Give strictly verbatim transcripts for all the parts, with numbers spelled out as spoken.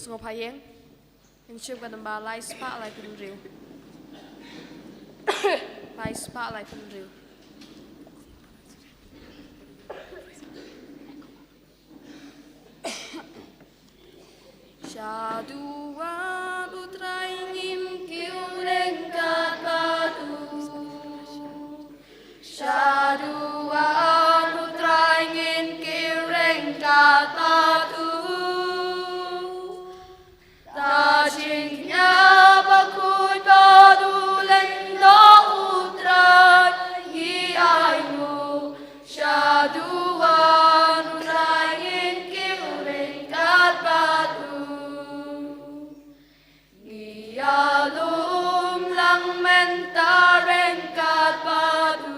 Sngewbha ïeng. Ngi shim ka namba lai spah laiphew hynriew. Lai spah laiphew hynriew. Sha duwan U Trai ngin kiew ryngkat bad u. Sha duwan U Trai ngin kiew ryngkat bad u. Da jingkñia bakhuid bad u lyngdoh U Trai ngi ainguh. Sha duwan U Trai ngin kiew ryngkat bad u. Ngi ïalum lang mynta ryngkat bad u.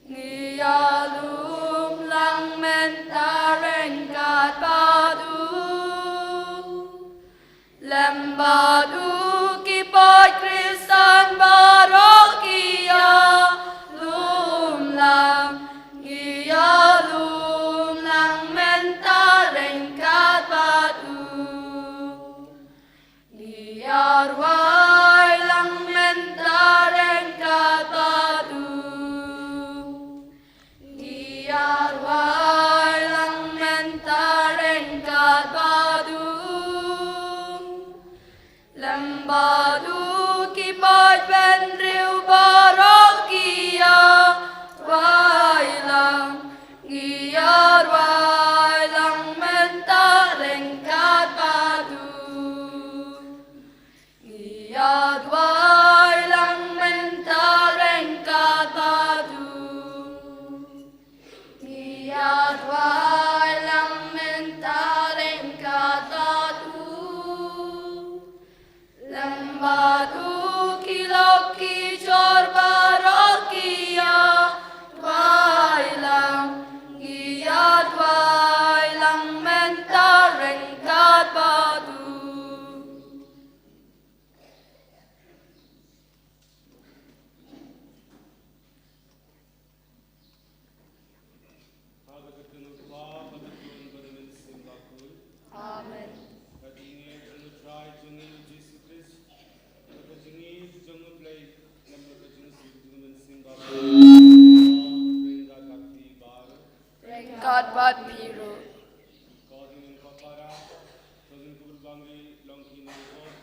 Ngi ïalum lang mynta ryngkat bad u. Lem bad u ki paid Khristan baroh ki ïalum lang. Ngi ïalum lang mynta ryngkat bad u. Ngi ïarwai lang mynta ryngkat bad u. Ngi ïarwai lang mynta ryngkat bad u. Lem bad u ki paid bynriew baroh ki ïarwai lang. Ngi ïarwai lang mynta ryngkat bad u. Ngi ïarwai lang mynta ryngkat bad u. Ngi ïarwai lang mynta ryngkat bad u. Lem bad u ki lok ki jor baroh ki ïarwai lang. Ngi ïarwai lang mynta ryngkat bad u. Ha ka kyrteng u Kpa bad u Khun bad u Mynsiem Bakhuid. Amen. Ka jingïeit jong u Trai jong ngi u Jisu Khrist, ka jingïeit jong u Blei, lem bad ka jingsuk jong u Mynsiem Bakhuid, ryngkat bad phi baroh. Ryngkat bad phi ruh. Ko ding ko para, ko ding ko bangli, long ki nongpop,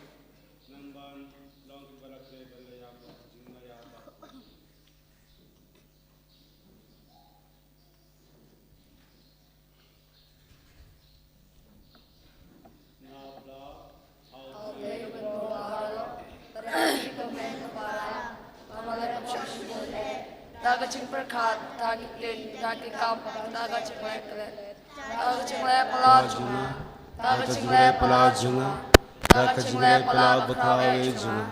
nang ban, long ki barak dei ban la ïa ba, jing la ïa ba. Nga bla, Hau Blei ban bor baroh, da ka jingpyrkhat, da ki ktien, da ki kam, da ka jingleh klet, da ka jingleh palat jong nga, da ka jingleh palat jong nga, da ka jingleh palat bakhuid jong nga.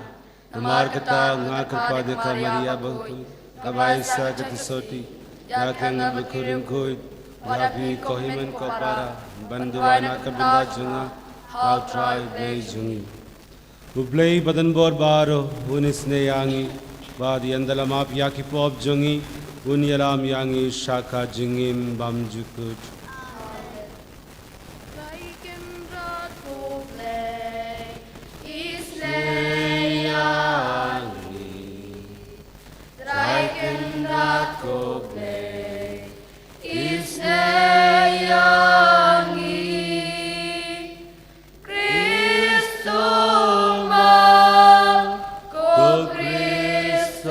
Namar kata nga kyrpad ïa ka Maria bakhuid, kaba ai sa ka jingsotti, ïa ka ngat bakhuid ryngkhuid, bad ïa phi ko hynmen ko para, ban duwai na ka bynta jong nga ha u Trai Blei jong ngi. U Blei ba don bor baroh un isynei ïa ngi, bad ïa un da la map ïa ki pop jong ngi, un ïalam ïa ngi sha ka jingim bymjukut. Trai Kynrad ko Blei, isynei ïa ngi. Trai Kynrad ko Blei, isynei ïa ngi. Khrist u man, ko Khrist u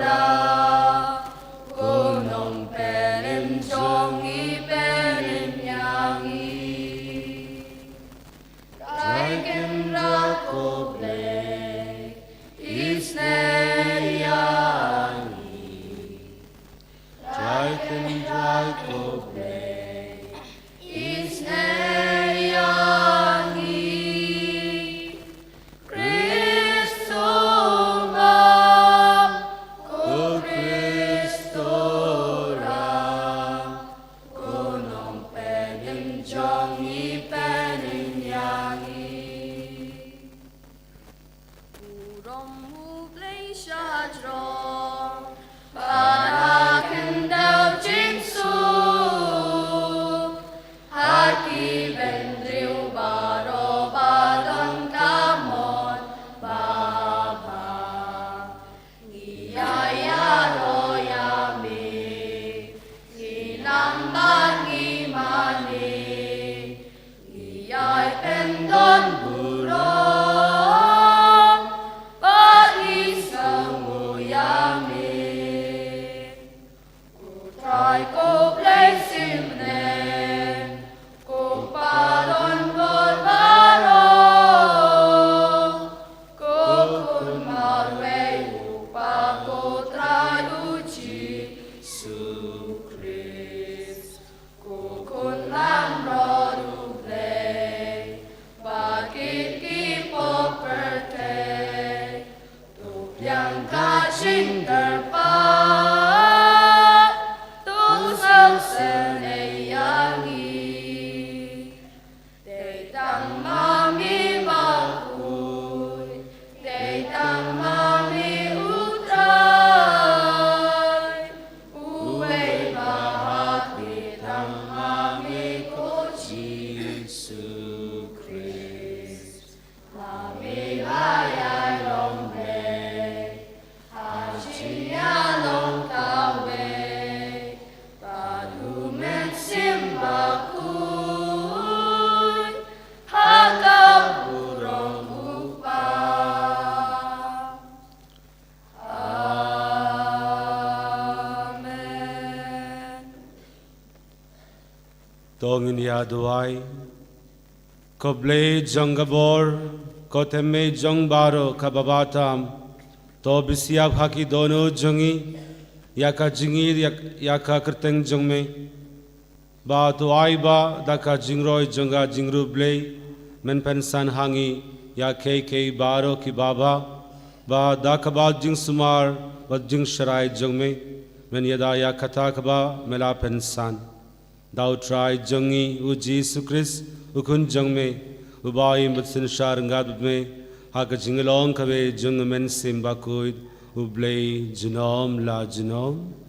rah, ko nongpynim jong ngi, pynim ïa ngi. Trai Kynrad ko Blei, isynei ïa ngi. To ngin ïa duwai. Ko Blei jong ka bor, ko tymmen jong baroh kaba bha tam, to bishar ha ki dohnud jong ngi ïa ka jingïeit, ïa, ïa ka kyrteng jong me. Ba to ai ba da ka jingroi jong ka jingïarap Blei, men pynsan ha ngi ïa kiei kiei baroh kiba bha, ba da kaba jingsumar bad jingsharai jong me, men ïada ïa kata kaba me la pynsan. Da U Trai jong ngi U Jisu Khrist, U Khun jong me, uba im bad synshar ryngkat bad me ha ka jinglong kawei jong U Mynsiem Bakhuid, U Blei junom la junom.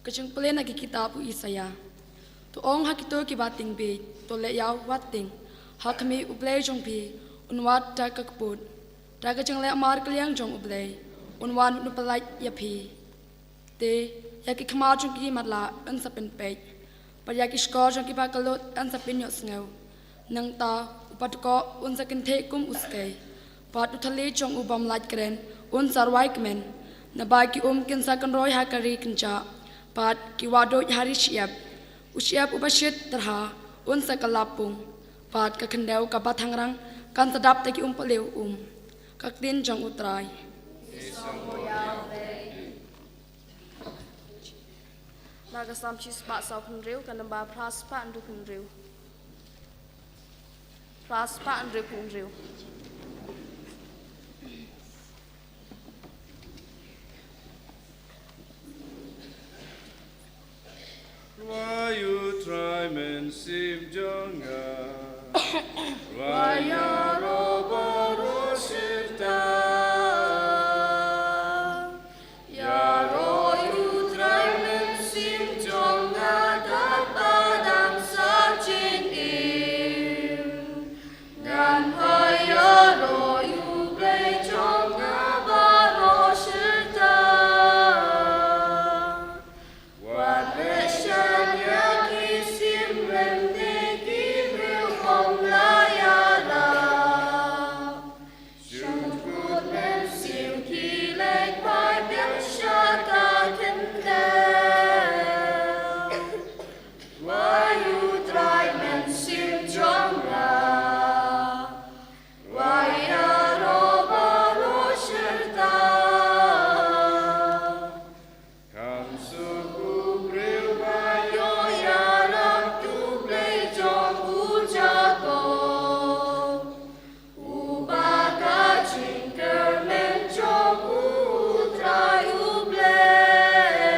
Ka jingpule na ki kitab u Isaïah. To ong ha kito kiba tieng bieit, to leh ïa u wat tieng. Ha khmih U Blei jong phi un wad da ka kput. Da ka jingleh markylliang jong U Blei un wan un pyllait ïa phi. Te ïa ki khmat jong ki matlah yn sa pynpeit, bad ïa ki shkor jong kiba kyllut yn sa pynïohsngew. Nangta u paduh un sa kynthih kum u skei, bad u thylliej jong u bym lait kren un sa rwai kmen. Naba ki um kin sa kynroi ha ka ri kynjah, bad ki wahduid ha ri shyiap. U shyiap uba shit tyrha un sa kylla pung, bad ka khyndew kaba thangrang kan sa dap da ki um pale um. Ka ktien jong U Trai. Na ka Salm shispah sawphew hynriew, ka namba phra spah hynriewphew hynriew. Phra spah hynriewphew hynriew. Rwai U Trai Mynsiem jong nga. Rwai ïaroh baroh shirta. Ïaroh U Trai Mynsiem jong nga, da ka dang sa jingim. Ngan ïaroh ïa U Blei jong nga baroh shirta. Wat leh shen ïa ki sim lem ne ki briew bym la ïarap. Jingkut mynsiem ki leit phai biang sha ka khyndew. Rwai U Trai Mynsiem jong nga. Rwai ïaroh baroh shirta. Kam suk u briew ba ïoh ïarap, U Blei jong u Jakob. Uba ka jingkyrmen jong u U Trai U Blei.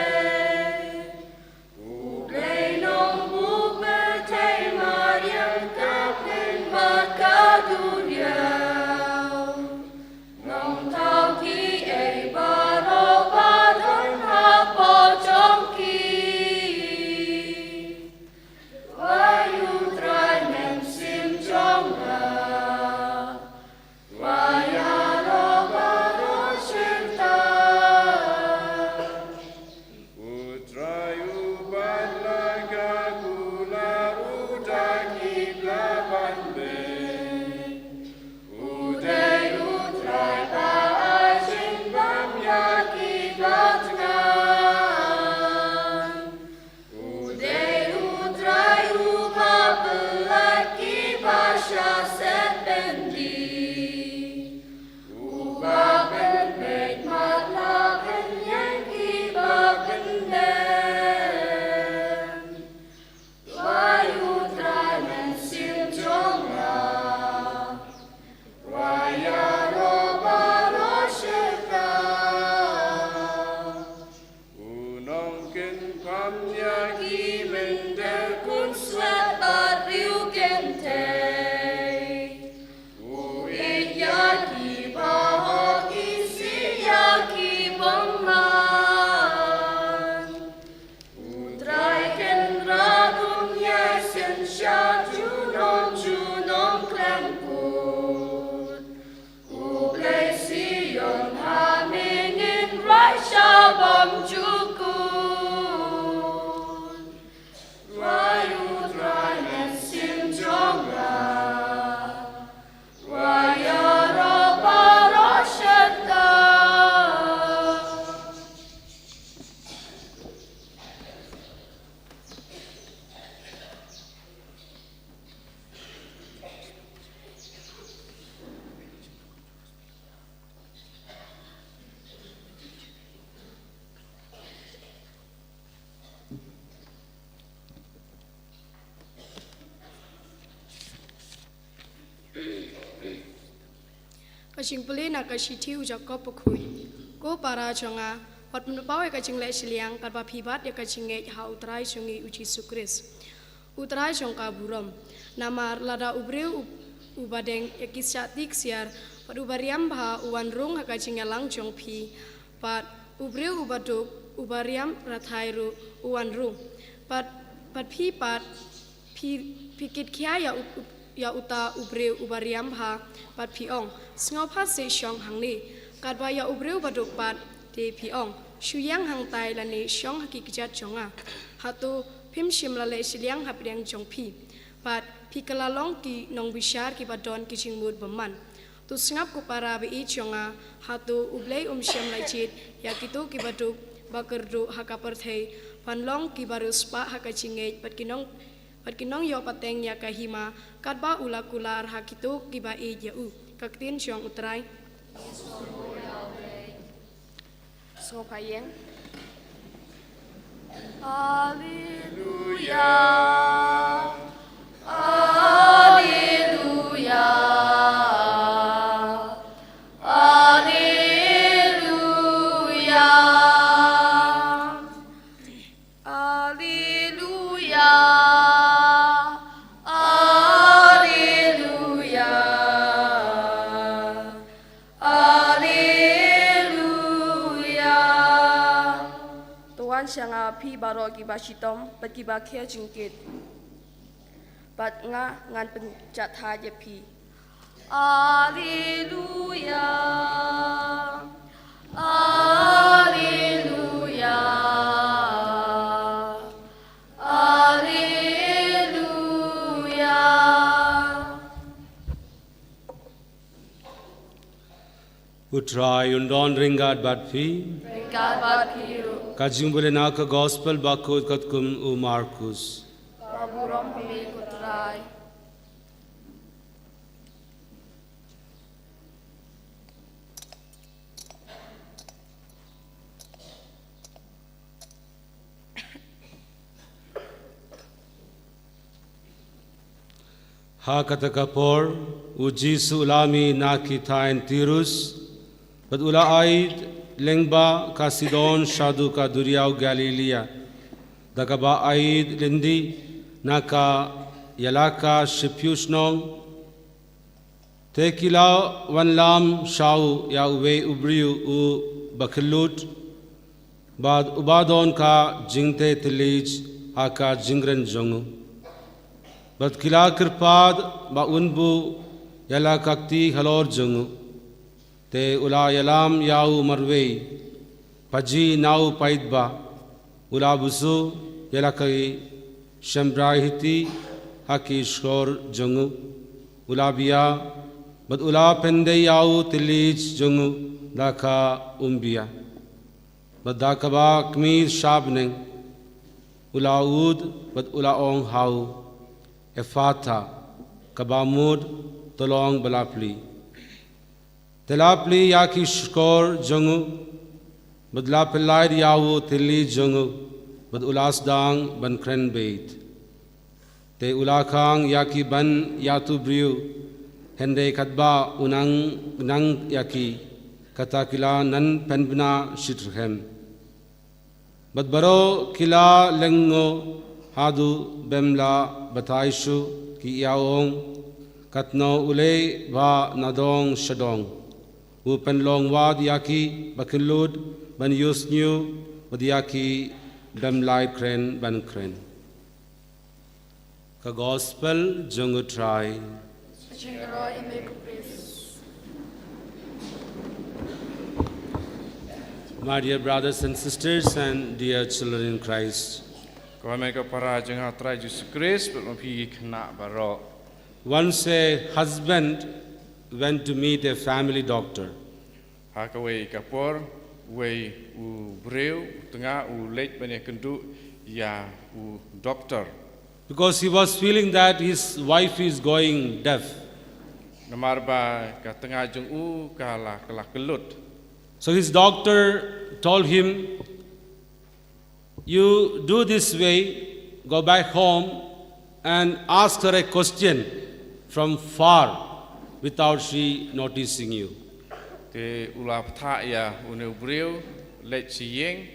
U Blei Nongbuh pyrthei mariang, ka pyrthei bad ka duriaw. Nongthaw kiei baroh ba don hapoh jong ki. Rwai U Trai Mynsiem jong nga. Rwai ïaroh baroh shirta. U Trai u bat la ka kular, u da ki bla ban beit. U dei U Trai ba ai jingbam ïa ki ba thngan. U dei U Trai uba pyllait ki ba shah set byndi. Uba pynbeit matlah pynïeng ki ba pyndem. Rwai U Trai Mynsiem jong nga. Rwai ïaroh baroh shirta. U nongkynpham ïa ki mynder khunswet bad riew kynthei. U ïeit ïa ki bahok, isih ïa ki bymman. U Trai kynrad um ïai synshar junom junom khlem kut. U Blei Ka jingpule na ka shithi u Jakob bakhuid. Ko para jong nga, wat pynpaw ïa ka jingleh shiliang katba phi bat ïa ka jingngeit ha U Trai jong ngi U Jisu Khrist. U Trai jong ka burom. Namar lada u briew u, uba deng ïa ki kshaid ksiar bad uba riam bha u wan rung ha ka jingïalang jong phi, bad u briew uba duk uba riam rathai ruh u wan rung, bad, bad phi pat phi, phi kit khia ïa u, u, ïa uta u briew uba riam bha, bad phi ong, sngewbha seh shong hangne. Katba ïa u briew baduk pat te phi ong, shu ïeng hangtai lane shong ha ki kjat jong nga. Hato phim shym la leh shiliang hapdeng jong phi? Bad phi kylla long ki nongbishar kiba don ki jingmut bymman. To sngap ko para baieit jong nga, hato U Blei um shym la jied ïa kito kiba duk ba kyrduh ha ka pyrthei ban long kiba riewspah ha ka jingngeit bad ki nong, bad ki nongïoh pateng ïa ka hima, katba u la kular ha kito kiba ïeit ïa u? Ka ktien jong U Trai. Sngewbha ïeng. Alleluia. Alleluia. Alleluia. Alleluia. Alleluia. Alleluia. To wan sha nga phi baroh kiba shitom bad kiba khia jingkit, bad nga ngan pynjahthait ïa phi. Alleluia. Alleluia. Alleluia. U Trai un don ryngkat bad phi. Ryngkat bad phi ruh. Ka jingpule na ka Gospel bakhuid katkum u Markus. Ka burom ha me ko Trai. Ha kata ka por, u Jisu u la mih na ki thaiñ Tirus, bad u la aid lyngba ka Sidon shaduh ka duriaw Galilia, da kaba aid lynti na ka ïalaka shiphew shnong. Te ki la wanlam sha u ïa uwei u briew u bakhyllood, bad uba don ka jingtei thylliej ha ka jingkren jong u. Bad ki la kyrpad ba un buh ïa la ka kti halor jong u. Te u la ïalam ïa u marwei, pajih na u paidbah, u la busu ïa la ki shymrai hiti ha ki shkor jong u, u la bia, bad u la pyndei ïa u thylliej jong u da ka umbia. Bad da kaba khmih sha bneng, u la ud bad u la ong ha u, Ephatha, kaba mut, to long ba la plie. Te la plie ïa ki shkor jong u, bad la pyllait ïa u thylliej jong u, bad u la sdang ban kren beit. Te u la khang ïa ki ban ïathuh briew, hynrei katba u nang, nang ïa ki, kata ki la nang pynbna shitrhem. Bad baroh ki la lyngngoh haduh bym la batai shuh, ki ïa ong, katno u leh ba nadong shadong u pynlong wad ïa ki bakhyllood ban ïohsngew, bad ïa ki bym lait kren ban kren. Ka Gospel jong U Trai. Jingïaroh ïa me ko Khrist. My dear brothers and sisters and dear children in Christ, Ko hynmen ko para jong nga ha u Trai Jisu Khrist, bad ma phi ki khynnah baroh. Once a husband went to meet a family doctor. Ha kawei ka por, uwei u briew, u tnga, u leit ban ïakynduh ïa u doktor. Because he was feeling that his wife is going deaf. Namar ba ka tnga jong u ka la, ka la kyllut. So his doctor told him, "You do this way, go back home and ask her a question from far without she noticing you." Te u la bthah ïa une u briew, leit sha ïing,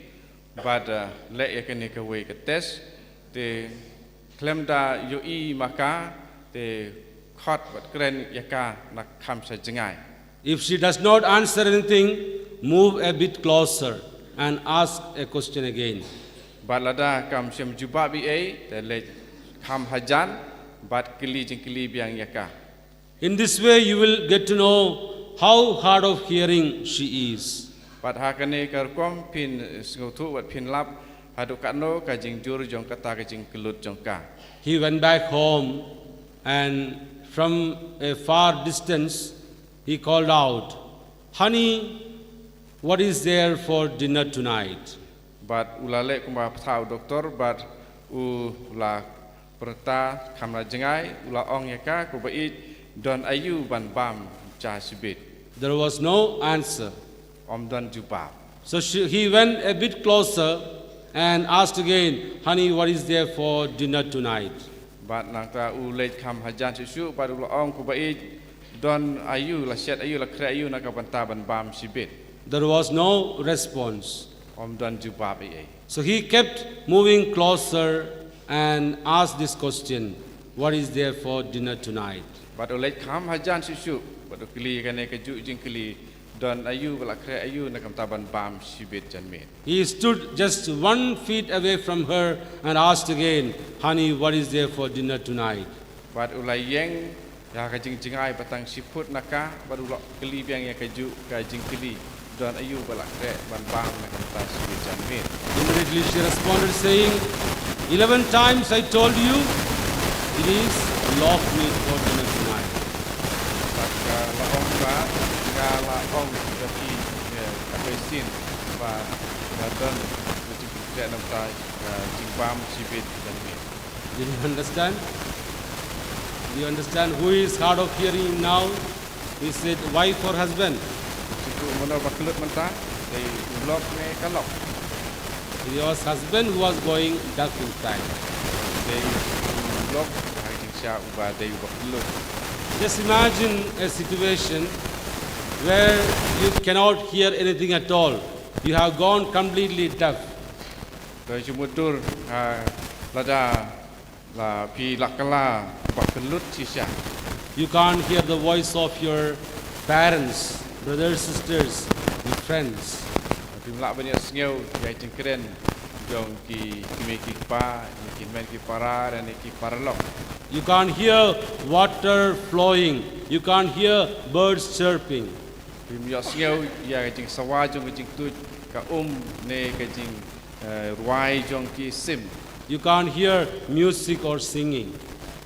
bad, eh, leh ïa kane kawei ka test, te khlem da ïohi ma ka, te khot bad kren ïa ka na kham sha jngai. If she does not answer anything, move a bit closer and ask a question again. Bad lada kam shym jubab ei ei, te leit kham hajan, bad kylli jingkylli biang ïa ka. In this way, you will get to know how hard of hearing she is. Bad ha kane ka rukom phin sngewthuh bad phin lap haduh katno ka jingjur jong kata ka jingkyllut jong ka. He went back home, and from a far distance, he called out, "Honey, what is there for dinner tonight?" Bad u la leh kumba bthah u doktor, bad u la pyrta kham na jngai, u la ong ïa ka, "Ko ba ïeit, don aïu ban bam ja shibit?" There was no answer. Ym don jubab. So she, he went a bit closer and asked again, "Honey, what is there for dinner tonight?" Bad nangta u leit kham hajan shuh shuh, bad u la ong, "Ko ba ïeit, don aïu, la shet aïu, la khreh aïu na ka bynta ban bam shibit?" There was no response. Ym don jubab ei ei. So he kept moving closer and asked this question, "What is there for dinner tonight?" Bad u leit kham hajan shuh shuh, bad u kylli kane kajuh jingkylli, "Don aïu, ba la khreh aïu na ka bynta ban bam shibit janmiet?" He stood just one feet away from her and asked again, "Honey, what is there for dinner tonight?" Bad u la ïeng ïa ka jingjngai ba tang shi phut na ka, bad u la kylli biang ïa kajuh ka jingkylli, "Don aïu ba la khreh ban bam na ka bynta shibit janmiet?" Immediately she responded, saying, "Eleven times I told you, it is loaf meat for dinner tonight." Bad ka la ong ba, "Nga la ong ïa phi, eh, khatwei sien ba ka don ka jingkhreh na ka bynta, eh, jingbam shibit janmiet." Did you understand? Do you understand who is hard of hearing now? Is it wife or husband? Shisha mano ba kyllut mynta, dei u lok ne ka lok? It was husband who was going deaf, in fact. Dei u lok, ha ka jingshisha uba dei uba kyllut. Just imagine a situation where you cannot hear anything at all. You have gone completely deaf. To shu mutdur, ah, lada la phi la kylla ba kyllut shisha. You can't hear the voice of your parents, brothers, sisters, your friends. Phim lah ban ïohsngew ïa ki jingkren jong ki kmie ki kpa, ki hynmen ki para, ne ki paralok. You can't hear water flowing. You can't hear birds chirping. Phim ïohsngew ïa ka jingsawa jong ka jingtuid ka um ne ka jing eh, rwai jong ki sim. You can't hear music or singing.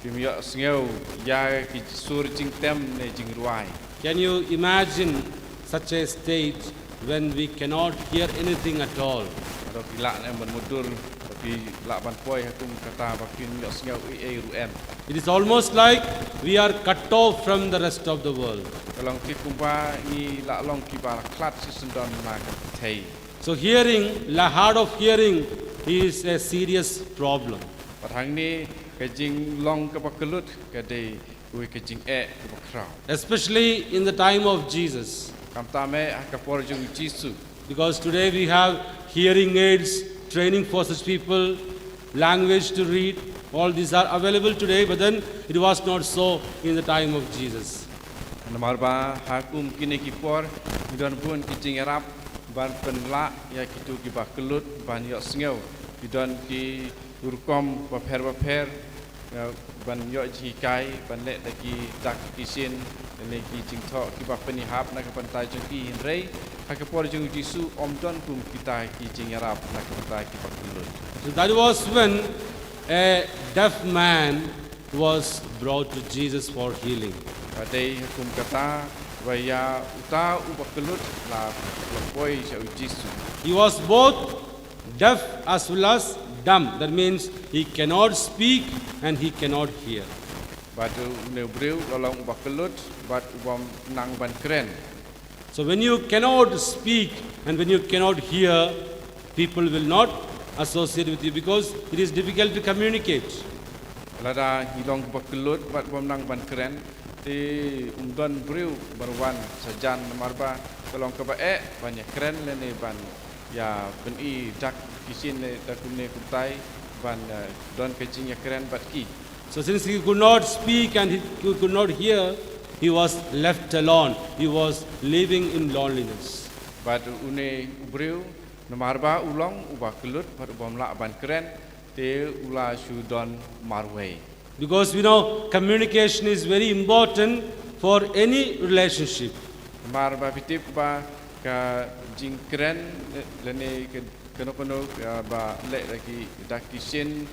Phim ïohsngew ïa ki sur jingtem ne jingrwai. Can you imagine such a state when we cannot hear anything at all? Hato phi lah ne em ban mutdur, hato phi lah ban poi ha kum kata ba phim ïohsngew ei ei ruh em? It is almost like we are cut off from the rest of the world. Ka long ki kumba ngi la long kiba la khlad shisyndon na ka pyrthei. So hearing, la hard of hearing is a serious problem. Bad hangne ka jinglong kaba kyllut ka dei kawei ka jingeh kaba khraw. Especially in the time of Jesus. Khamtam eh ha ka por jong u Jisu. Because today we have hearing aids, training for such people, language to read, all these are available today, but then it was not so in the time of Jesus. Namar ba ha kum kine ki por, ngi don bun ki jingïarap ban pynlah ïa kito kiba kyllut ban ïohsngew. Ngi don ki rukom bapher bapher, uh, ban ïoh jinghikai, ban leh da ki dak ki shin, lane ki jingthoh kiba pynïahap na ka bynta jong ki, hynrei ha ka por jong u Jisu ym don kum kita ki jingïarap na ka bynta kiba kyllut. So that was when a deaf man was brought to Jesus for healing. Ka dei ha kum kata ba ïa uta uba kyllut la, la poi sha u Jisu. He was both deaf as well as dumb. That means he cannot speak and he cannot hear. Bad une u briew u la long uba kyllut bad uba ym nang ban kren. So when you cannot speak and when you cannot hear, people will not associate with you because it is difficult to communicate. Lada ngi long uba kyllut bad uba ym nang ban kren, te ym don briew ban wan shajan, namar ba ka long kaba eh ban ïakren lane ban ïa pyni dak ki shin lane da kumne kumtai ban, eh, don ka jingïakren bad ki. So since he could not speak and he could not hear, he was left alone. He was living in loneliness. Bad une u briew, namar ba u long uba kyllut bad uba ym lah ban kren, te u la shu don marwei. Because we know communication is very important for any relationship. Namar ba phi tip ba ka jingkren, eh, lane ka, kano kano, eh, ba leh da ki dak ki shin,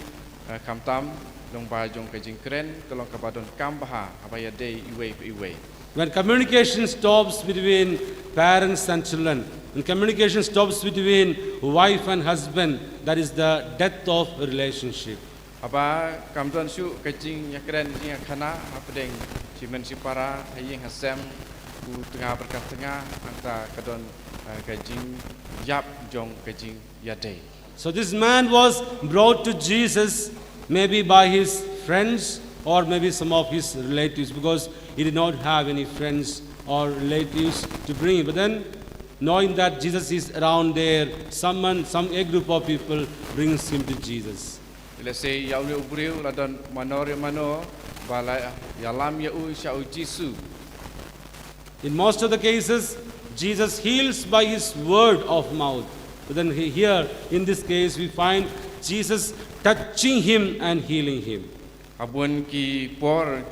eh, khamtam lyngba jong ka jingkren ka long kaba donkam bha haba ïadei iwei pa iwei. When communication stops between parents and children, when communication stops between wife and husband, that is the death of a relationship. Haba kam don shuh ka jingïakren jingïakhana hapdeng shimen shipara, ha ïing ha sem, u tnga bad ka tnga, hangta ka don, eh, ka jingïap jong ka jingïadei. So this man was brought to Jesus maybe by his friends or maybe some of his relatives, because he did not have any friends or relatives to bring. But then, knowing that Jesus is around there, someone, some, a group of people brings him to Jesus. Lehse ïa une u briew la don mano re mano ba la ïalam ïa u sha u Jisu. In most of the cases, Jesus heals by his word of mouth. But then he, here, in this case, we find Jesus touching him and healing him. Ha bun ki por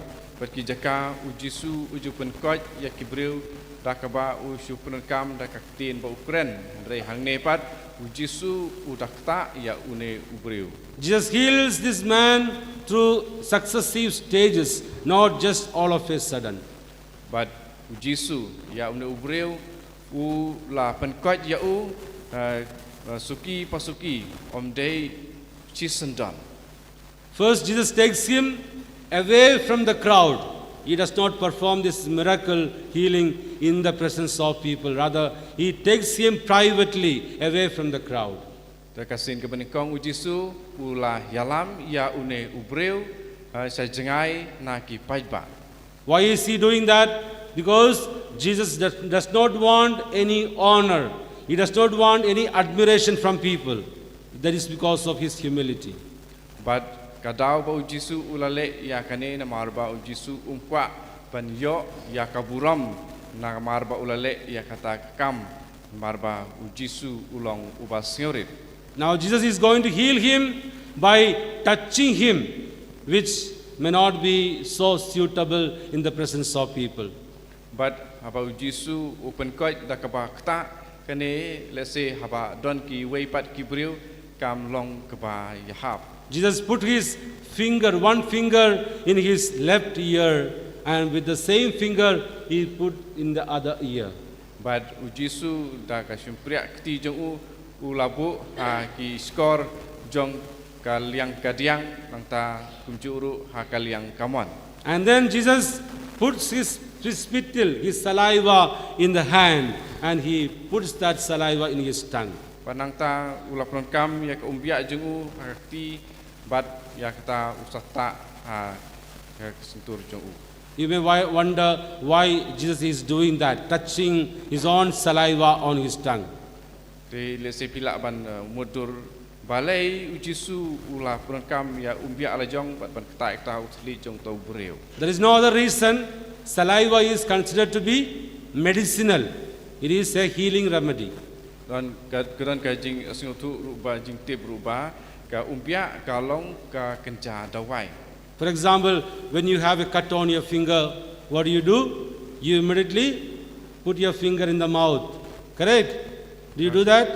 bad ki jaka u Jisu u ju pynkoit ïa ki briew da kaba u shu pyndonkam da ka ktien ba u kren. Hynrei hangne pat u Jisu u da ktah ïa une u briew. Jesus heals this man through successive stages, not just all of a sudden. Bad u Jisu ïa une u briew u la pynkoit ïa u, eh, eh, suki pa suki, ym dei shisyndon. First, Jesus takes him away from the crowd. He does not perform this miracle healing in the presence of people. Rather, he takes him privately away from the crowd. Te ka sien kaba nyngkong u Jisu u la ïalam ïa une u briew, eh, sha jngai na ki paidbah. Why is he doing that? Because Jesus does, does not want any honor. He does not want any admiration from people. That is because of his humility. Bad ka daw ba u Jisu u la leh ïa kane namar ba u Jisu um kwah ban ïoh ïa ka burom namar ba u la leh ïa kata ka kam, namar ba u Jisu u long uba sngewrit. Now Jesus is going to heal him by touching him, which may not be so suitable in the presence of people. Bad haba u Jisu u pynkoit da kaba ktah, kane lehse haba don kiwei pat ki briew kam long kaba ïahap. Jesus put his finger, one finger in his left ear, and with the same finger he put in the other ear. Bad u Jisu da ka shympriah kti jong u, u la buh ha ki shkor jong ka liang kadiang, nangta kumjuh ruh ha ka liang kamon. And then Jesus puts his, his spittle, his saliva in the hand, and he puts that saliva in his tongue. Bad nangta u la pyndonkam ïa ka umbiah jong u ha ka kti, bad ïa kata u sa ktah ha ka shyntur jong u. You may why, wonder why Jesus is doing that, touching his own saliva on his tongue. Te lehse phi lah ban, eh, mutdur balei u Jisu u la pyndonkam ïa umbiah la jong bad ban ktah ïa kata u thylliej jong uta u briew. There is no other reason. Saliva is considered to be medicinal. It is a healing remedy. Don ka, ka don ka jingsngewthuh ruh ba, jingtip ruh ba ka umbiah ka long ka kynja dawai. For example, when you have a cut on your finger, what do you do? You immediately put your finger in the mouth. Correct? Do you do that?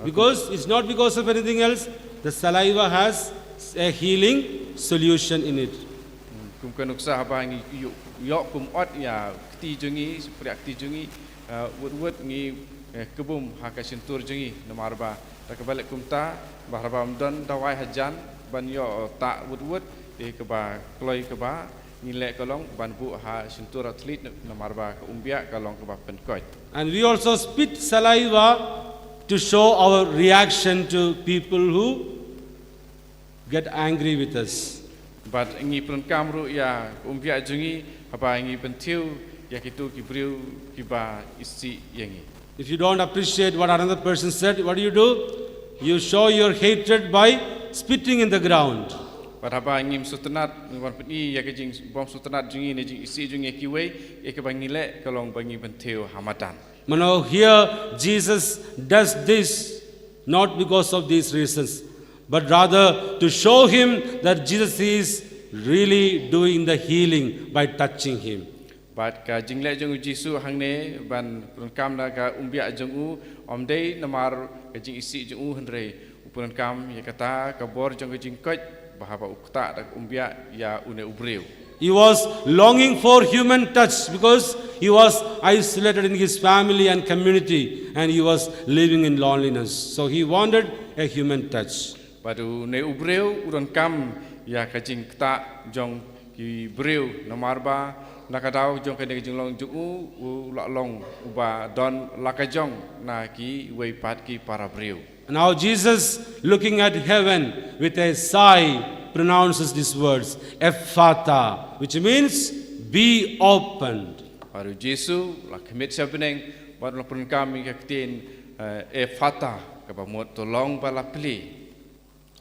Because it's not because of anything else. The saliva has a healing solution in it. Kum ka nuksa haba ngi ïoh kum ot ïa kti jong ngi, spriak kti jong ngi, wut wut ngi kebum ha ka shyntur jong ngi namar ba da kaba leh kumta ba haba ym don dawai hajan ban ïoh ta wut wut te kaba kloi kaba ngi leh ka long ban buh ha shyntur athlet namar ba ka umbiah ka long kaba pynkoit. And we also spit saliva to show our reaction to people who get angry with us. Bad ngi pyndonkam ruh ïa ka umbiah jong ngi haba ngi pynthiew ïa kito ki briew kiba isih ïa ngi. If you don't appreciate what another person said, what do you do? You show your hatred by spitting in the ground. Bad haba ngim sngewtynnat, ngim pyni ïa ka jingbym sngewtynnat jong ngi ne jingisih jong ngi ïa kiwei, ïa kaba ngi leh ka long ba ngi pynthiew ha madan. Mano, here Jesus does this not because of these reasons, but rather to show him that Jesus is really doing the healing by touching him. Bad ka jingleh jong u Jisu hangne ban pyndonkam da ka umbiah jong u, ym dei namar ka jingisih jong u hynrei u pyndonkam ïa kata ka bor jong ka jingkoit ba haba u ktah da ka umbiah ïa une u briew. He was longing for human touch because he was isolated in his family and community and he was living in loneliness. So he wanted a human touch. Bad une u briew u donkam ïa ka jingktah jong ki briew namar ba na ka daw jong kane ka jinglong jong u u la long uba don la ka jong na kiwei pat ki para briew. Now Jesus, looking at heaven with a sigh, pronounces these words, "Ephphatha," which means, "Be opened." Bad u Jisu u la khmih sha bneng bad u la pyndonkam ïa ka ktien Ephphatha, kaba mut to long ba la plie.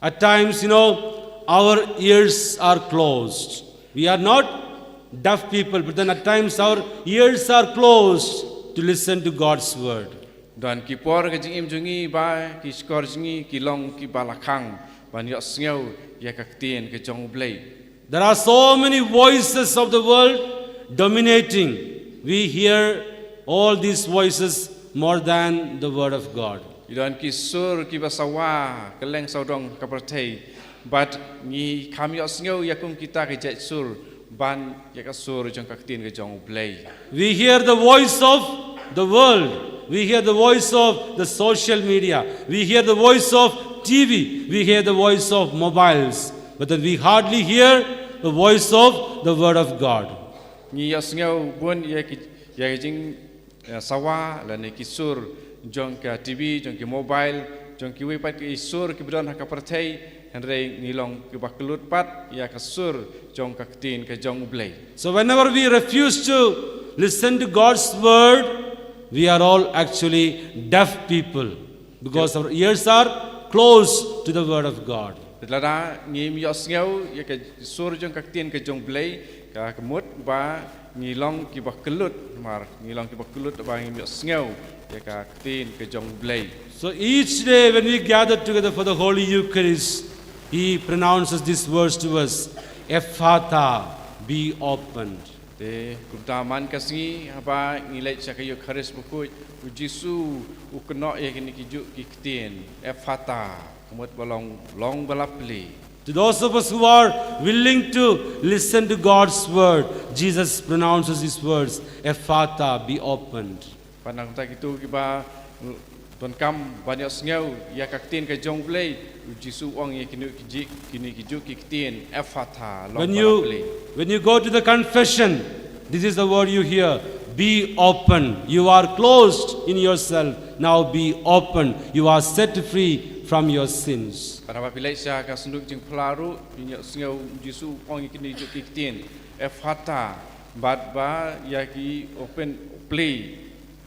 At times, you know, our ears are closed. We are not deaf people, but then at times our ears are closed to listen to God's word. Don ki por ka jingim jong ngi ba ki shkor jong ngi ki long kiba la khang ban ïohsngew ïa ka ktien ka jong U Blei. There are so many voices of the world dominating. We hear all these voices more than the word of God. Ki don ki sur kiba sawa kylleng sawdong ka pyrthei, bad ngi kham ïohsngew ïa kum kita ki jait sur ban ïa ka sur jong ka ktien ka jong U Blei. We hear the voice of the world. We hear the voice of the social media. We hear the voice of T V. We hear the voice of mobiles. But then we hardly hear the voice of the word of God. Ngi ïohsngew bun ïa ki, ïa ki jing ïa sawa lane ki sur jong ka T V, jong ki mobile, jong kiwei pat ki sur kiba don ha ka pyrthei, hynrei ngi long kiba kyllut pat ïa ka sur jong ka ktien ka jong U Blei. So whenever we refuse to listen to God's word, we are all actually deaf people because our ears are closed to the word of God. Te lada ngim ïohsngew ïa ka sur jong ka ktien ka jong U Blei, ka mut ba ngi long kiba kyllut, namar ngi long kiba kyllut ba ngim ïohsngew ïa ka ktien ka jong U Blei. So each day when we gather together for the Holy Eucharist, he pronounces these words to us, "Ephphatha, be opened." Te kumta man ka sngi haba ngi leit sha ka Eukharist Bakhuid, u Jisu u kynnoh ïa kine ki juh ki ktien, "Ephphatha," ka mut ba long, long ba la plie. To those of us who are willing to listen to God's word, Jesus pronounces these words, "Ephphatha, be opened." Bad na ka bynta kito kiba donkam ban ïohsngew ïa ka ktien ka jong U Blei, u Jisu u ong ïa kine ki juh, kine ki juh ki ktien, "Ephphatha," long ba la plie. When you go to the confession, this is the word you hear, "Be open. You are closed in yourself. Now be open. You are set free from your sins." Bad haba phi leit sha ka synduk jingphla ruh, phin ïohsngew u Jisu u ong ïa kine ki juh ki ktien, "Ephphatha," bad ba ïa ki open, plie,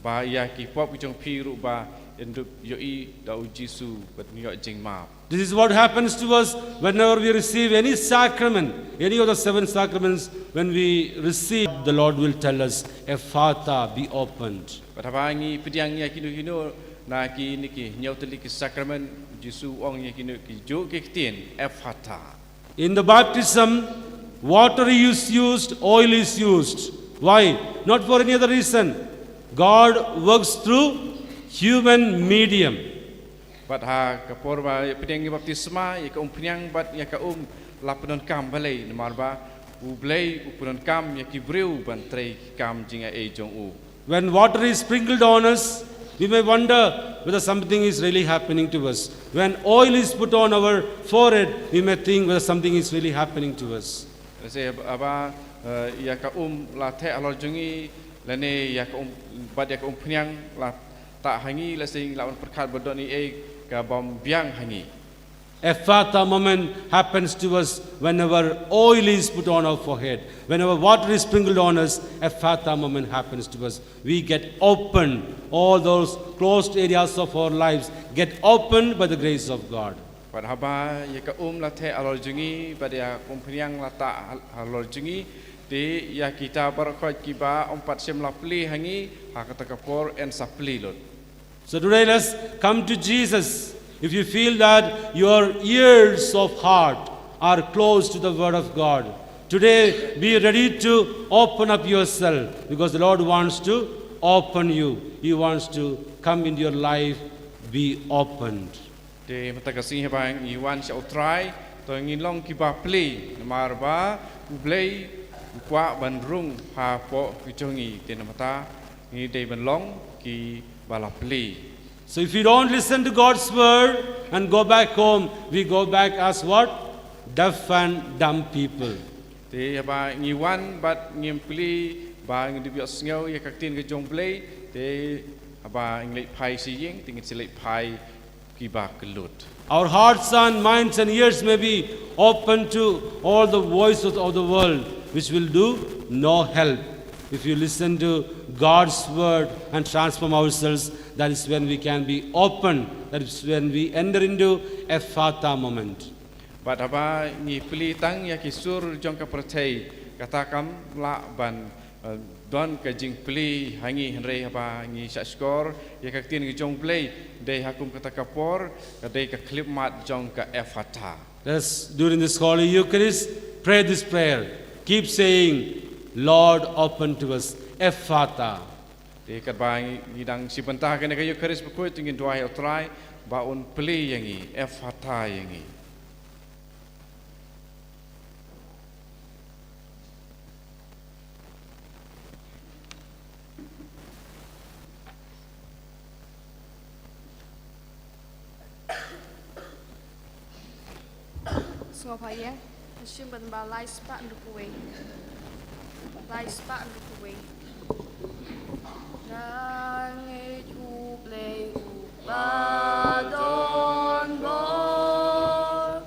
ba ïa ki pop ki jong phi ruh ba yn dup ïohi da u Jisu bad yn ïoh jingmap. This is what happens to us whenever we receive any sacrament, any of the seven sacraments, when we receive, the Lord will tell us, "Ephphatha, be opened." Bad haba ngi pdiang ïa kino kino na kine ki hynñiew tylli ki sakramen, u Jisu u ong ïa kine ki juh ki ktien, "Ephphatha." In the baptism, Water is used, oil is used. Why? Not for any other reason. God works through human medium. Bad ha ka por ba ïa pdiang ïa baptisma, ïa ka umphniang bad ïa ka um la pyndonkam balei, namar ba U Blei u pyndonkam ïa ki briew ban trei ki kam jingaiei jong u. When water is sprinkled on us, we may wonder whether something is really happening to us. When oil is put on our forehead, we may think whether something is really happening to us. Lehse haba, eh, ïa ka um la theh halor jong ngi, lane ïa ka um, bad ïa ka umphniang la tah ha ngi, lehse ngi lah ban pyrkhat ba don ei ei kaba ym biang ha ngi. Ephphatha moment happens to us whenever oil is put on our forehead, whenever water is sprinkled on us. Ephphatha moment happens to us. We get open. All those closed areas of our lives get opened by the grace of God. Bad haba ïa ka um la theh halor jong ngi, bad ïa ka umphniang la tah hal-, halor jong ngi, te ïa kita baroh kiba ym pat shym la plie ha ngi, ha kata ka por yn sa plie lut. So today let's come to Jesus. If you feel that your ears of heart are closed to the word of God, today be ready to open up yourself, because the Lord wants to open you. He wants to come into your life. Be opened. Te mynta ka sngi haba ngi wan sha U Trai, to ngin long kiba plie, namar ba U Blei u kwah ban rung hapoh ki jong ngi, te namar kata ngi dei ban long kiba la plie. So if we don't listen to God's word and go back home, we go back as what? Deaf and dumb people. Te haba ngi wan bad ngim plie, ba ngim dei ban ïohsngew ïa ka ktien ka jong U Blei, te haba ngi leit phai sha ïing, te ngin sa leit phai kiba kyllut. Our hearts and minds and ears may be open to all the voices of the world, which will do no help. If you listen to God's word and transform ourselves, that is when we can be open. That is when we enter into Ephphatha moment. Bad haba ngi plie tang ïa ki sur jong ka pyrthei, kata kam lah ban, eh, don ka jingplie ha ngi, hynrei haba ngi shahshkor ïa ka ktien ka jong U Blei, dei ha kum kata ka por, ka dei ka khyllipmat jong ka Ephphatha. Let's, during this Holy Eucharist, pray this prayer. Keep saying, "Lord, open to us, Ephphatha." Te katba ngi, ngi dang shim bynta ha kane ka Eucharist bakhuid, te ngin duwai ha U Trai ba un plie ïa ngi, Ephphatha ïa ngi. Sngewbha ïa, shim bad ba lai spah hynriew wei. Lai spah hynriew wei. Nga ngeit U Blei uba don bor,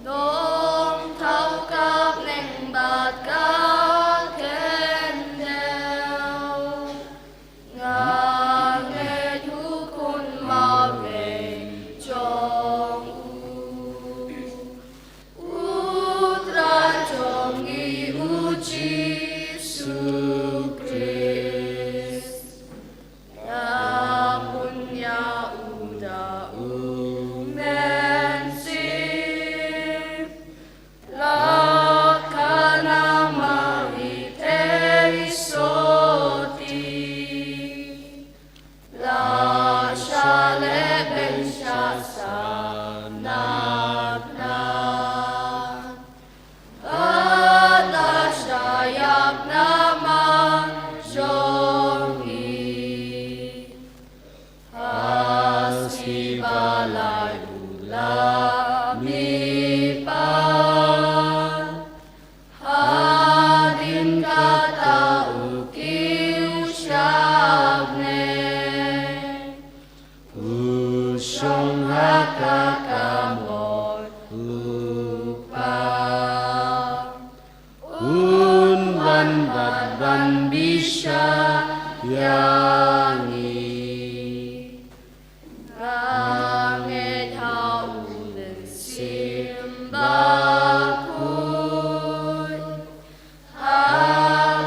don thaw ka bneng bad ka khyndew. Nga ngeit U Khun Mawlei jong u, U Trai jong ngi U Jisu Khrist. Nga pun ïa u da U Mynsiem, la kha na Mari thei sotti. La shah lehbeiñ shah sahnarphna. Bad la shah ïap na man jong ngi. Ha sngi ba lai u la mihpat. Hadien kata u kiew shabneng, u shong ha ka kamot u Kpa. Un wan bad ban bishar ïa ngi. Nga ngeit ha U Mynsiem Bakhuid, ha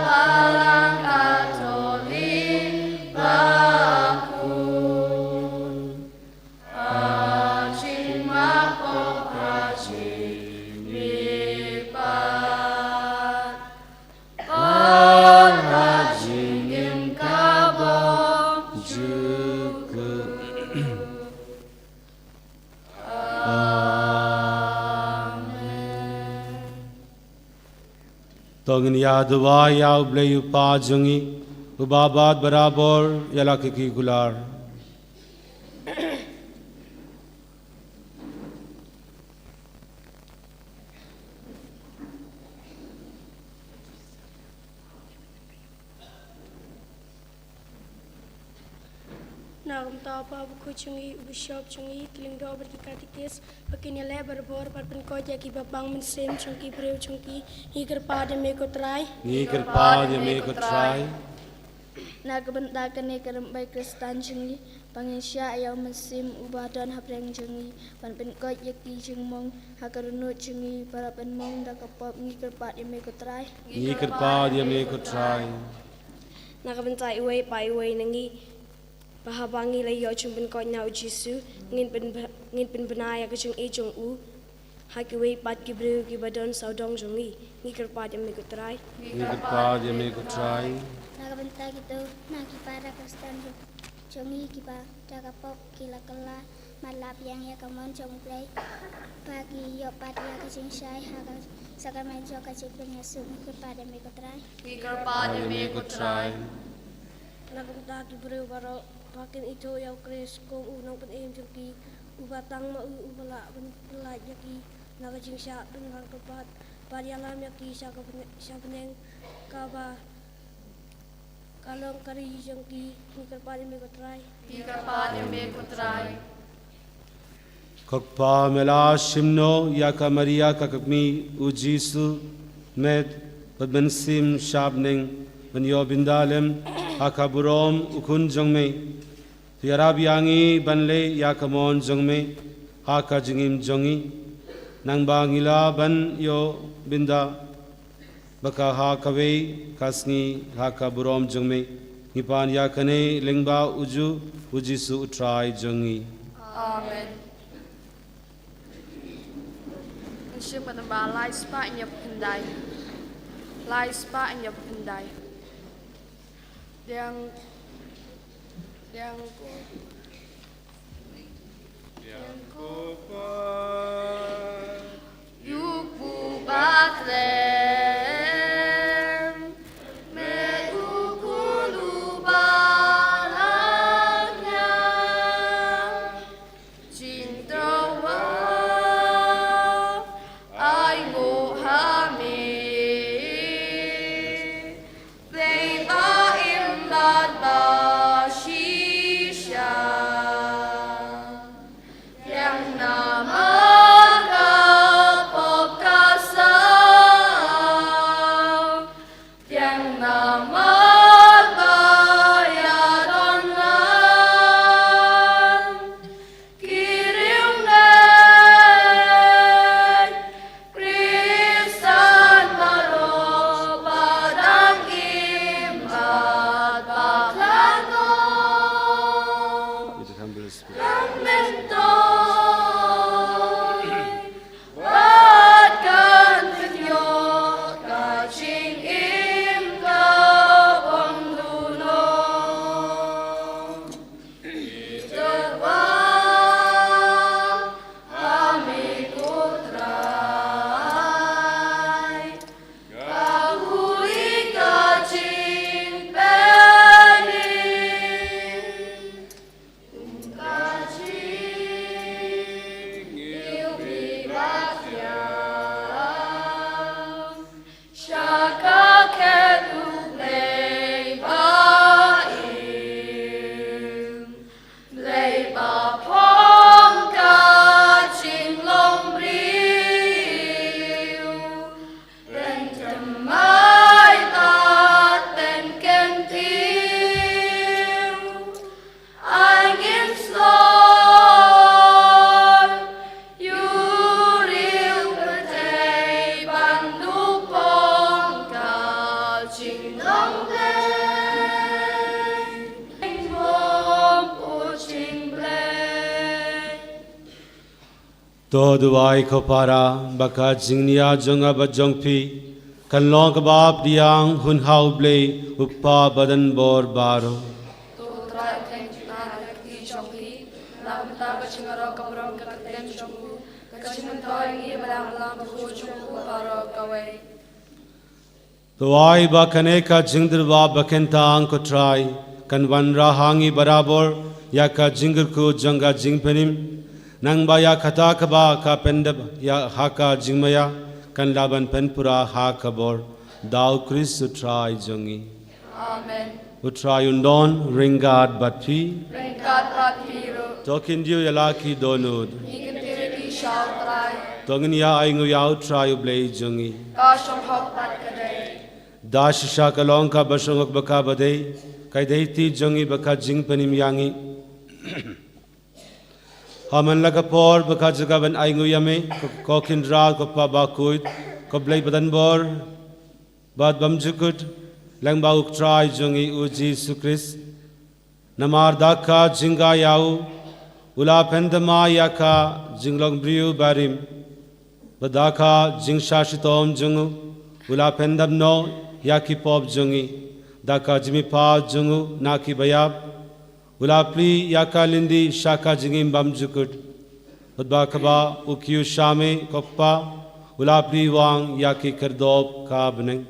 Balang Katholik bakhuid, ha jingmap pop, ha jingmihpat. Ngin ïa duwai ïa U Blei U Kpa jong ngi, uba bad barabor ïa la ki kular. Na ka bynta u Papa Bakhuid jong ngi, u Bishop jong ngi, ki lyngdoh bad ki katikis, ba kin ïaleh barabor bad pynkoit ïa ki ba pang mynsiem jong ki briew jong ki, ngi kyrpad ïa me ko Trai. Ngi kyrpad ïa me ko Trai. Na ka bynta kane ka rymbai Khristan jong ngi, ba ngin shah ïa u mynsiem uba don hapdeng jong ngi, ban pynkoit ïa ki jingmong ha ka dohnud jong ngi, ba la pynmong da ka pop, ngi kyrpad ïa me ko Trai. Ngi kyrpad ïa me ko Trai. Na ka bynta iwei pa iwei na ngi, ba haba ngi la ïoh jingpynkoit na u Jisu, ngin pyn, ngin pynbna ïa ka jingïeit jong u ha kiwei pat ki briew kiba don sawdong jong ngi, ngi kyrpad ïa me ko Trai. Ngi kyrpad ïa me ko Trai. Na ka bynta kito na ki para Khristan jong, jong ngi kiba da ka pop ki la kylla, mad la pdiang ïa ka mon jong U Blei, ba ki ïoh pat ïa ka jingshai ha ka sakramen jong ka jingpynïasuk, ngi kyrpad ïa me ko Trai. Ngi kyrpad ïa me ko Trai. Na ka bynta ki briew baroh ba kin ithuh ïa u Khrist kum u nongpynim jong ki, uba tang ma u uba lah ban pyllait ïa ki na ka jingshah pynban kyrpad, bad ïalam ïa ki sha ka bne-, sha bneng kaba ka long ka ri jong ki, ngi kyrpad ïa me ko Trai. Ngi kyrpad ïa me ko Trai. Ko Kpa, me la shim noh ïa ka Maria ka kmie u Jisu, met bad mynsiem sha bneng, ban ïoh bynda lem ha ka burom u Khun jong me. To ïarap ïa ngi ban leh ïa ka mon jong me ha ka jingim jong ngi, nangba ngi lah ban ïoh bynda ba ka ha kawei ka sngi ha ka burom jong me. Ngi pan ïa kane lyngba uju u Jisu u Trai jong ngi. Amen. Ngin shim ka namba lai spah hynñiewphew khyndai. Lai spah hynñiewphew khyndai. Diang, diang ko. Diang ko pa. Yu pu ba tlem, me u kulu ba la nya. Jingdawa ai nguh ha me. Blei ba im bad ba shisha. Biang namar ka pop ka saw. Biang namar ba ïa don lang. Ki riewngeit Khristan baroh ba dang im bad ba khlad noh. Kan myntoi bad kan pynïoh ka jingim ka bym duh noh. Ïa me ko Trai, ka huli ka jingpynim, ka jingïohi ba thiang. Sha ka khet u Blei ba im, Blei ba phong ka jinglong briew, pynthymmai bad pynkyntiew. Ai ngin shlur ïa u riew pyrthei ban duh phong ka jinglong Blei. Bym put jingblei. To duwai ko para ba ka jingnia jong nga bad jong phi kan long kaba pdiang hun ha u Blei u Kpa badonbor baroh. To Trai, u khlaiñ jong nga ha ka kti jong phi, na ka bynta ka jingïaroh ka burom ka kyrteng jong u, ka jingmyntoi ïa ngi ba dang lang ha ka jong u baroh kawei. Duwai ba kane ka jingdyrwa ba khein tang, ko Trai, kan wanrah ha ngi barabor ïa ka jingkyrkhu jong ka jingpynim, nangba ïa kata kaba ka pyndep ïa ha ka jingmaïa kan lah ban pynpura ha ka bor. Da U Khrist U Trai jong ngi. Amen. U Trai un don ryngkat bad phi. Ryngkat bad phi ruh. To khyndiat ïa la ki dohnud. Ngi kyntiew ïa ki sha U Trai. To ngin ïa ainguh ïa U Trai U Blei jong ngi. Ka shong hok bad ka dei. Da shisha ka long kaba shong hok bad kaba dei, ka dei ti jong ngi bad ka jingpynim ïa ngi. Ha man la ka por bad ka jaka ban ainguh ïa me, ko, ko Kynrad, ko Kpa bakhuid, ko Blei ba donbor bad bymjukut, lyngba U Trai jong ngi U Jisu Khrist. Namar da ka jingkha ïa u, u la pyndem ïa ka jinglong briew barim. Bad da ka jingshah shitom jong u, u la pyndem noh ïa ki pop jong ngi. Da ka jingmihpat jong u na ki baïap, u la plie ïa ka lynti sha ka jingim bymjukut. Bad ba kaba u kiew sha me, ko Kpa, u la plie wang ïa ki khyrdop ka bneng.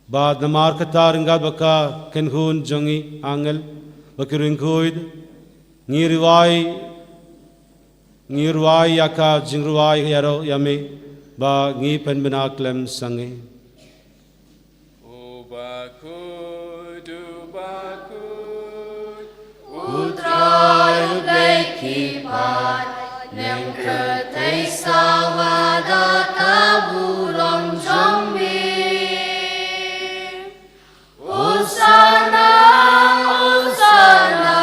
Bad namar kata, ryngkat bad ka kynhun jong ki angel bad ki riewkhuid, ngi rwai, ngi rwai ïa ka jingrwai ïaroh ïa me, ba ngi pynbna khlem sangeh. U bakhuid, u bakhuid, U Trai U Blei ki paid, neng kyrteng sawa da ka burom jong me. Hosana, Hosana,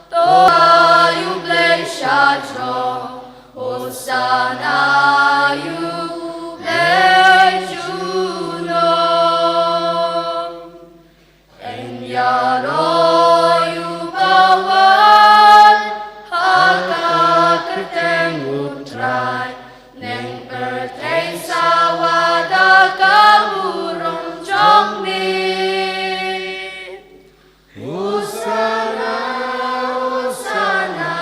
to ïa U Blei sha jrong. Hosana ïa U Blei junom. Yn ïaroh ïa u bawan ha ka kyrteng U Trai, neng kyrteng sawa da ka burom jong me. Hosana, Hosana,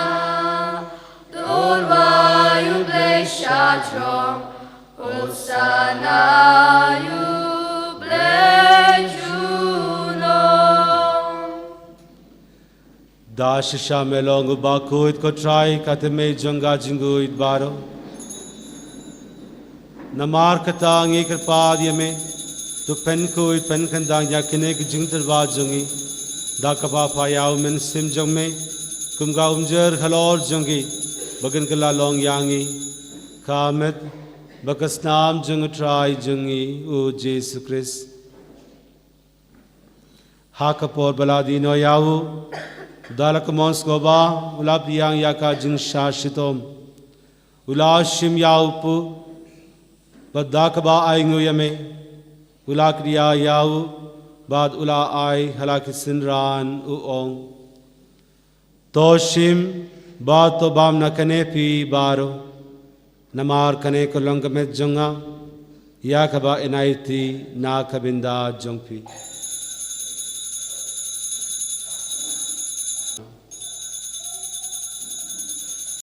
to ïa U Blei sha jrong. Hosana ïa U Blei junom. Da shisha me long u bakhuid, ko Trai, ka tymmen jong ka jingkhuid baroh. Namar kata ngi kyrpad ïa me, to pynkhuid pynkhyndang ïa kine ki jingtyrwa jong ngi, da kaba pha ïa u Mynsiem jong me kum ka umjer halor jong ki, ba kin kylla long ïa ngi ka met bad ka snam jong U Trai jong ngi U Jisu Khrist. Ha ka por ba la die noh ïa u, da la ka mon sngewbha, u la pdiang ïa ka jingshah shitom, u la shim ïa u pud, bad da kaba ainguh ïa me, u la kdiah ïa u, bad u la ai ha la ki synran, u ong: To shim bad to bam na kane phi baroh, namar kane ka long ka met jong nga, ïa kaba yn aiti na ka bynta jong phi.